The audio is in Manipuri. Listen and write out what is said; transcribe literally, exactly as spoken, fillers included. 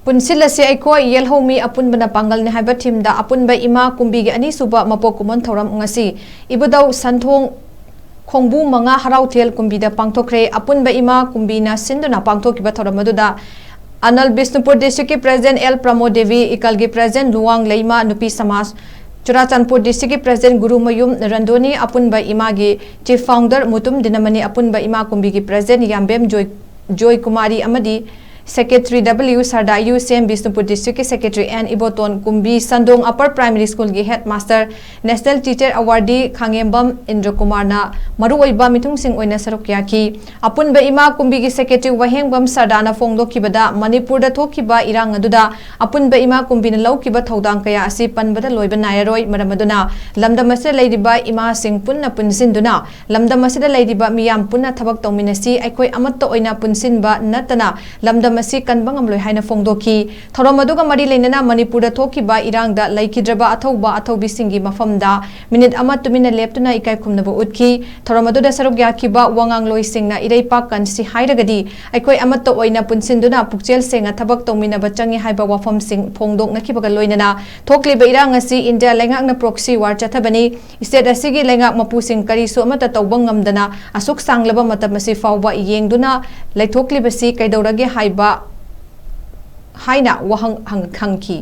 ꯄꯨꯟꯁꯤꯜꯂꯁꯤ ꯑꯩꯈꯣꯏ, ꯌꯦꯜꯍꯧꯃꯤ ꯑꯄꯨꯟꯕꯅ ꯄꯥꯡꯒꯜꯅꯤ ꯍꯥꯏꯕ ꯊꯤꯝꯗ ꯑꯄꯨꯟꯕ ꯏꯃꯥ ꯀꯨꯝꯕꯤꯒꯤ ꯑꯅꯤꯁꯨꯕ ꯃꯄꯣꯛ ꯀꯨꯝꯑꯣꯟ ꯊꯧꯔꯝ ꯉꯁꯤ ꯏꯕꯨꯙꯧ ꯁꯟꯊꯣꯡ ꯈꯣꯡꯕꯨ ꯃꯉꯥ ꯍꯔꯥꯎꯊꯦꯜ ꯀꯨꯝꯕꯤꯗ ꯄꯥꯡꯊꯣꯛꯈ꯭ꯔꯦ꯫ ꯑꯄꯨꯟꯕ ꯏꯃꯥ ꯀꯨꯝꯕꯤꯅ ꯁꯤꯟꯗꯨꯅ ꯄꯥꯡꯊꯣꯛꯈꯤꯕ ꯊꯧꯔꯝ ꯑꯗꯨꯗ ꯑꯅꯜ ꯕꯤꯁꯅꯨꯄꯨꯔ ꯗꯤꯁꯇ꯭ꯔꯤꯛꯀꯤ ꯄ꯭ꯔꯦꯁꯤꯗꯦꯟꯠ ꯑꯦꯜ ꯄ꯭ꯔꯃꯣꯗ ꯗꯦꯕꯤ, ꯏꯀꯜꯒꯤ ꯄ꯭ꯔꯦꯁꯤꯗꯦꯟꯠ ꯂꯨꯋꯥꯡ ꯂꯩꯃ ꯅꯨꯄꯤ ꯁꯃꯥꯖ, ꯆꯨꯔꯥꯆꯥꯟꯄꯨꯔ ꯗꯤꯁꯇ꯭ꯔꯤꯛꯀꯤ ꯄ꯭ꯔꯦꯁꯤꯗꯦꯟꯠ ꯒꯨꯔꯨꯃꯌꯨꯝ ꯔꯟꯗꯣꯅꯤ, ꯑꯄꯨꯟꯕ ꯏꯃꯥꯒꯤ ꯆꯤꯐ ꯐꯥꯎꯟꯗꯔ ꯃꯨꯇꯨꯝ ꯗꯤꯅꯃꯅꯤ, ꯑꯄꯨꯟꯕ ꯏꯃꯥ ꯀꯨꯝꯕꯤꯒꯤ ꯄ꯭ꯔꯦꯁꯤꯗꯦꯟꯠ ꯌꯥꯝꯕꯦꯝ ꯖꯣꯏ, ꯖꯣꯏ ꯀꯨꯃꯥꯔꯤ ꯑꯃꯗꯤ secretary W Sarda U C M, Bishnupur ꯗꯤꯁꯇ꯭ꯔꯤꯛꯀꯤ secretary N Ibotom, Kumbi Sandong upper primary ꯁ꯭ꯀꯨꯜꯒꯤ headmaster, national teacher award Khangembam ꯏꯟꯗ꯭ꯔꯀꯨꯃꯥꯔꯅ ꯃꯔꯨꯑꯣꯏꯕ ꯃꯤꯊꯨꯡꯁꯤꯡ ꯑꯣꯏꯅ ꯁꯔꯨꯛ ꯌꯥꯈꯤ꯫ ꯑꯄꯨꯟꯕ ꯏꯃꯥ ꯀꯨꯝꯕꯤꯒꯤ ꯁꯦꯀ꯭ꯔꯦꯇꯔꯤ ꯋꯥꯍꯦꯡꯕꯝ ꯁꯔꯗꯥꯅ ꯐꯣꯡꯗꯣꯛꯈꯤꯕꯗ, ꯃꯅꯤꯄꯨꯔꯗ ꯊꯣꯛꯈꯤꯕ ꯏꯔꯥꯡ ꯑꯗꯨꯗ ꯑꯄꯨꯟꯕ ꯏꯃꯥ ꯀꯨꯝꯕꯤꯅ ꯂꯧꯈꯤꯕ ꯊꯧꯗꯥꯡ ꯀꯌꯥ ꯑꯁꯤ ꯄꯟꯕꯗ ꯂꯣꯏꯕ ꯅꯥꯏꯔꯔꯣꯏ꯫ ꯃꯔꯝ ꯑꯗꯨꯅ ꯂꯝꯗꯝ ꯑꯁꯤꯗ ꯂꯩꯔꯤꯕ ꯏꯃꯥꯁꯤꯡ ꯄꯨꯟꯅ ꯄꯨꯟꯁꯤꯟꯗꯨꯅ ꯂꯝꯗꯝ ꯑꯁꯤꯗ ꯂꯩꯔꯤꯕ ꯃꯤꯌꯥꯝ ꯄꯨꯟꯅ ꯊꯕꯛ ꯇꯧꯃꯤꯟꯅꯁꯤ, ꯑꯩꯈꯣꯏ ꯑꯃꯠꯇ ꯑꯣꯏꯅ ꯄꯨꯟꯁꯤꯟꯕ ꯅꯠꯇꯅ ꯂꯝꯗꯝ ꯑꯁꯤ ꯀꯟꯕ ꯉꯝꯂꯣꯏ ꯍꯥꯏꯅ ꯐꯣꯡꯗꯣꯛꯈꯤ꯫ ꯊꯧꯔꯝ ꯑꯗꯨꯒ ꯃꯔꯤ ꯂꯩꯅꯅ ꯃꯅꯤꯄꯨꯔꯗ ꯊꯣꯛꯈꯤꯕ ꯏꯔꯥꯡꯗ ꯂꯩꯈꯤꯗ꯭ꯔꯕ ꯑꯊꯧꯕ ꯑꯊꯧꯕꯤꯁꯤꯡꯒꯤ ꯃꯐꯝꯗ ꯃꯤꯅꯤꯠ ꯑꯃ ꯇꯨꯃꯤꯟꯅ ꯂꯦꯞꯇꯨꯅ ꯏꯀꯥꯏ ꯈꯨꯝꯅꯕ ꯎꯠꯈꯤ꯫ ꯊꯧꯔꯝ ꯑꯗꯨꯗ ꯁꯔꯨꯛ ꯌꯥꯈꯤꯕ ꯋꯥꯉꯥꯡꯂꯣꯏꯁꯤꯡꯅ ꯏꯔꯩꯄꯥꯛ ꯀꯟꯁꯤ ꯍꯥꯏꯔꯒꯗꯤ ꯑꯩꯈꯣꯏ ꯑꯃꯠꯇ ꯑꯣꯏꯅ ꯄꯨꯟꯁꯤꯟꯗꯨꯅ ꯄꯨꯛꯆꯦꯜ ꯁꯦꯡꯅ ꯊꯕꯛ ꯇꯧꯃꯤꯟꯅꯕ ꯆꯪꯏ ꯍꯥꯏꯕ ꯋꯥꯐꯝꯁꯤꯡ ꯐꯣꯡꯗꯣꯛꯅꯈꯤꯕꯒ ꯂꯣꯏꯅꯅ ꯊꯣꯛꯂꯤꯕ ꯏꯔꯥꯡ ꯑꯁꯤ ꯏꯟꯗꯤꯌꯥ ꯂꯩꯉꯥꯛꯅ proxy war ꯆꯠꯊꯕꯅꯤ, ꯁ꯭ꯇꯦꯠ ꯑꯁꯤꯒꯤ ꯂꯩꯉꯥꯛ ꯃꯄꯨꯁꯤꯡ ꯀꯔꯤꯁꯨ ꯑꯃꯠꯇ ꯇꯧꯕ ꯉꯝꯗꯅ ꯑꯁꯨꯛ ꯁꯥꯡꯂꯕ ꯃꯇꯝ ꯑꯁꯤ ꯐꯥꯎꯕ ꯌꯦꯡꯗꯨꯅ ꯂꯩꯊꯣꯛꯂꯤꯕꯁꯤ ꯀꯩꯗꯧꯔꯒꯦ ꯍꯥꯏꯕ ꯍꯥꯏꯅ ꯋꯥꯍꯪ ꯍꯪ-, ꯍꯪꯈꯤ꯫